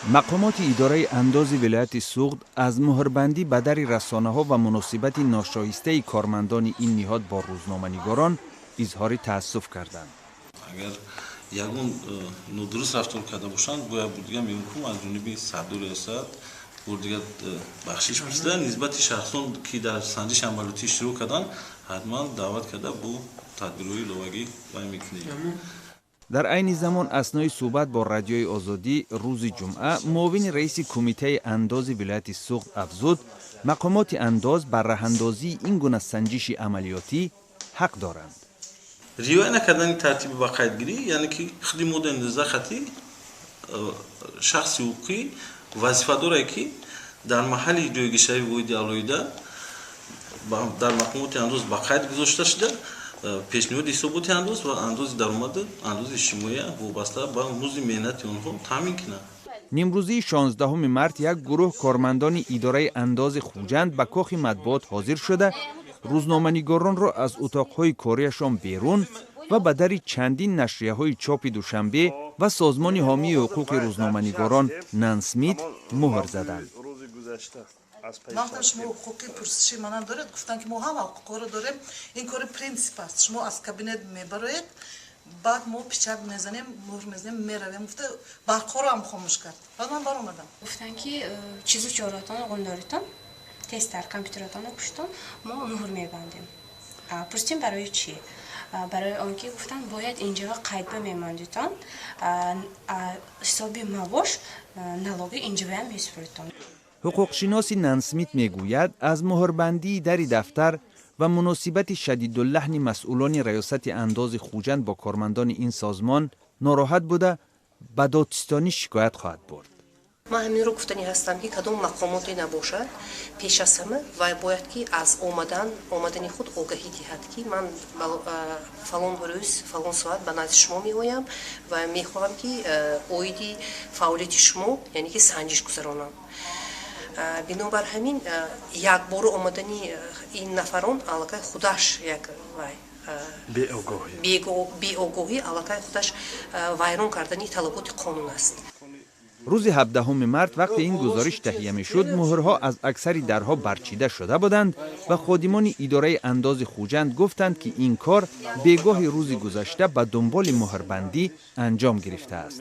Мақомоти идораи андози вилояти Суғд аз муҳрбандӣ ба дари расонаҳо ва муносибати ношоистаи кормандони ин ниҳод бо рӯзноманигорон изҳори таассуф карданд. Агар ягон нодуруст рафтор карда бошанд, бояд бурдига меҳукум аз ҷониби сардори риёсат бурдига бахшиш пурсида, нисбати шахсон, ки дар санҷиши амалиётӣ иштирок карданд, ҳатман даъват карда, бо тадбирҳои иловагӣ вай мекунем. Дар айни замон, аснои суҳбат бо Радиои Озодӣ рӯзи ҷумъа, муовини раиси Кумитаи андози вилояти Суғд афзуд, мақомоти андоз бар раҳандозии ин гуна санҷиши амалиётӣ ҳақ доранд. Риоя накардани тартиби ба қайдгирӣ, яъне ки худи моддаи 19 хати шахси ҳуқуқӣ вазифа дорад, ки дар маҳалли ҷойгиршавии воҳиди алоҳида дар мақомоти андоз ба қайд гузошта шуда, пешниҳоди ҳисоботи андоз ва андози даромаду андози иҷтимоия вобаста ба музди меҳнати онҳо таъмин кунад. Нимрӯзии 16 март як гурӯҳ кормандони идораи андози Хуҷанд ба кохи матбуот ҳозир шуда, рӯзноманигоронро аз утоқҳои кориашон берун ва ба дари чандин нашрияҳои чопи Душанбе ва созмони ҳомии ҳуқуқи рӯзноманигорон Нансмит муҳр заданд. Ман гуфтам, шумо ҳуқуқи пурсиши мана доред? Гуфтанд, ки мо ҳама ҳуқуқҳоро дорем, ин кори принсип аст, шумо аз кабинет мебароед, баъд мо печать мезанем, муҳр мезанем, меравем, гуфта, барқҳоро ҳам хомӯш кард. Баъд ман баромадам. Гуфтанд, ки чизу чоротон ғундоритон, тезтар компютеротонро куштон, мо муҳр мебандем. Пурсидем, барои чӣ? Барои он ки, гуфтанд, бояд инҷава қайдба мемондитон, ҳисоби маош, налоги инҷаваям месупоритон. Ҳуқуқшиноси Нансмит мегӯяд, аз муҳрбандии дари дафтар ва муносибати шадидуллаҳни масъулони раёсати андози Хуҷанд бо кормандони ин созмон нороҳат буда, ба додситонӣ шикоят хоҳад бурд. Ман ҳаминро гуфтанӣ ҳастам, ки кадом мақомоте набошад, пеш аз ҳама вай бояд ки аз омадани худ огаҳӣ диҳад, ки ман фалон рӯз, фалон соат ба назди шумо меоям ва мехоҳам, ки оиди фаъолияти шумо, яъне ки санҷиш гузаронам. Бинобар ҳамин, якбора омадани ин нафарон аллакай худаш як вай беогоҳӣ, аллакай худаш вайрон кардани талаботи қонун аст. Рӯзи 17 март, вақте ин гузориш таҳия мешуд, муҳрҳо аз аксари дарҳо барчида шуда буданд ва ходимони идораи андози Хуҷанд гуфтанд, ки ин кор бегоҳи рӯзи гузашта ба дунболи муҳрбандӣ анҷом гирифтааст.